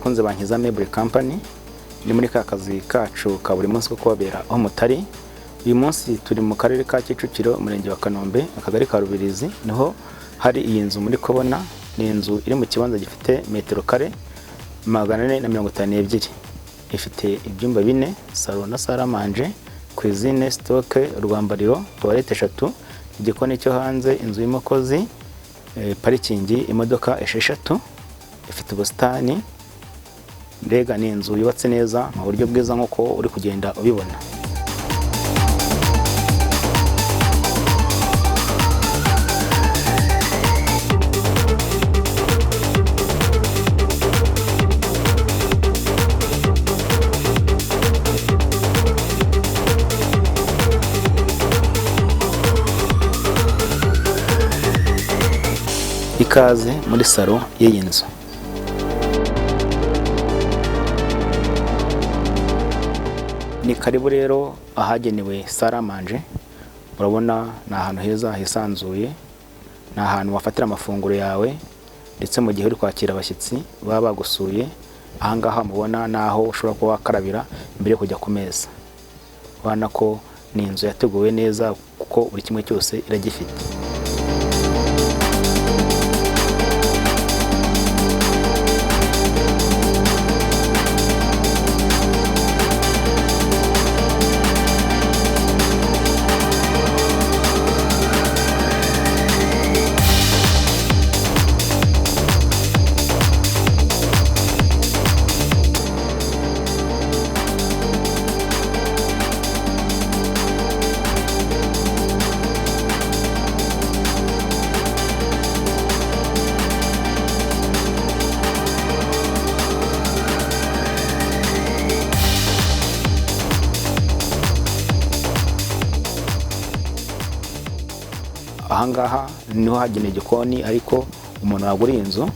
Bakunze bankiza Meuble Company, ni muri ka kazi kacu ka buri munsi ko kubabera aho mutari. Uyu munsi turi mu karere ka Kicukiro, umurenge wa Kanombe, akagari ka Rubirizi, niho hari iyi nzu muri kubona. Ni inzu iri mu kibanza gifite metero kare 452. Ifite ibyumba bine, salo na salle à manger, cuisine, stock, urwambariro, toilette eshatu, igikoni cyo hanze, inzu y'umukozi, parikingi imodoka esheshatu, ifite ubusitani. Mbega ni inzu yubatse neza mu buryo bwiza nk'uko uri kugenda ubibona. Ikaze muri salo y'iyi nzu. Ni karibu rero ahagenewe salle à manger. Urabona ni ahantu heza hisanzuye, ni ahantu wafatira amafunguro yawe, ndetse mu gihe uri kwakira abashyitsi baba bagusuye. Ahangaha mubona ni aho ushobora kuba wakarabira mbere yo kujya ku meza. Urabona ko ni inzu yateguwe neza kuko buri kimwe cyose iragifite. Ahangaha niho hagenewe igikoni, ariko umuntu wagura iyi nzu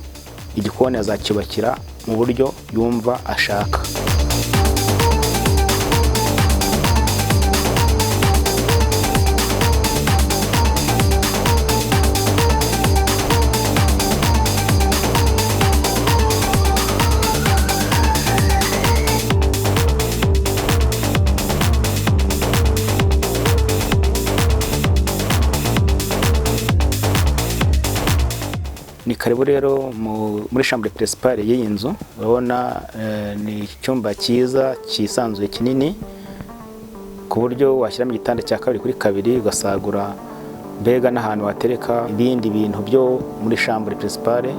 igikoni azacyubakira mu buryo yumva ashaka. Ni karibu rero muri chambre principale y'iyi nzu. Urabona ni icyumba cyiza cyisanzuye kinini, ku buryo washyiramo igitanda cya 2 kuri 2 ugasagura, mbega n'ahantu watereka ibindi bintu byo muri chambre principale.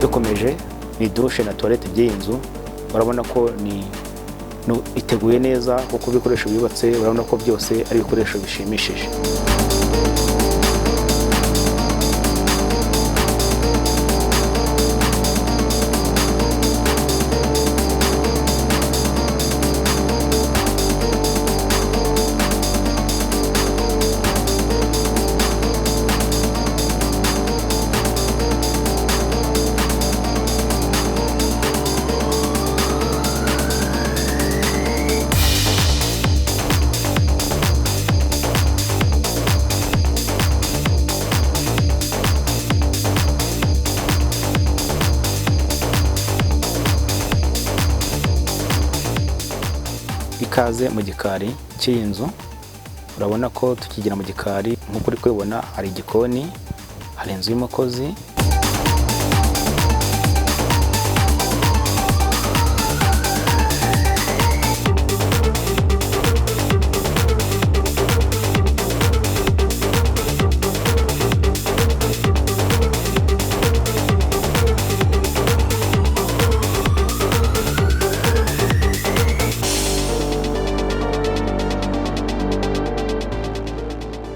Dukomeje ni douche na toilette by'iyi nzu. Urabona ko ni no, iteguye neza kuko ibikoresho byubatse, urabona ko byose ari ibikoresho bishimishije. Ikaze mu gikari cy'iyi nzu. Urabona ko tukigera mu gikari, nk'uko uri kubibona, hari igikoni, hari inzu y'umukozi.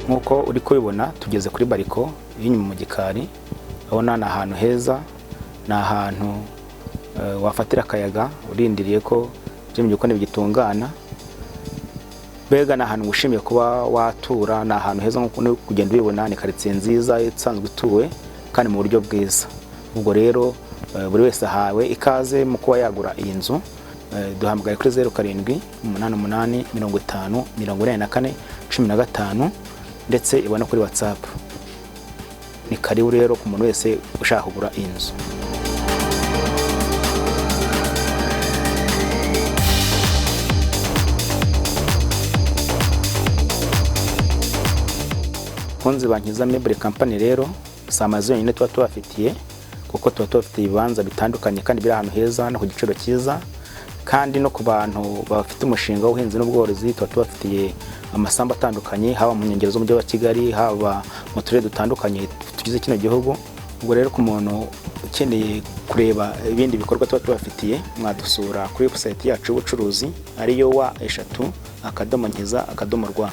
Nk'uko uri kubibona, tugeze kuri balcon y'inyuma mu gikari. Urabona ni ahantu heza, ni ahantu wafatira akayaga urindiriye ko ibyo mu gikoni bigitungana. Mbega ni ahantu wishimiye kuba watura, ni ahantu heza nk'uko uri kugenda ubibona. Ni karitsiye nziza isanzwe ituwe kandi mu buryo bwiza. Ubwo rero buri wese ahawe ikaze mu kuba yagura iyi nzu. Duhamagare kuri 0788 50 84 15, ndetse ibona kuri WhatsApp. Ni karibu rero ku muntu wese ushaka kugura iyi nzu. Bakunzi ba Nkiza Meuble Company rero, si amazu yonyine tuba tubafitiye, kuko tuba tubafitiye ibibanza bitandukanye kandi biri ahantu heza no ku giciro cyiza. Kandi no ku bantu bafite umushinga w'ubuhinzi n'ubworozi, tuba tubafitiye amasambu atandukanye, haba mu nkengero z'umujyi wa Kigali, haba mu turere dutandukanye tugize kino gihugu. Ubwo rero ku muntu ukeneye kureba ibindi bikorwa tuba tubafitiye, mwadusura kuri website yacu y'ubucuruzi, ariyo www.nkiza.rw.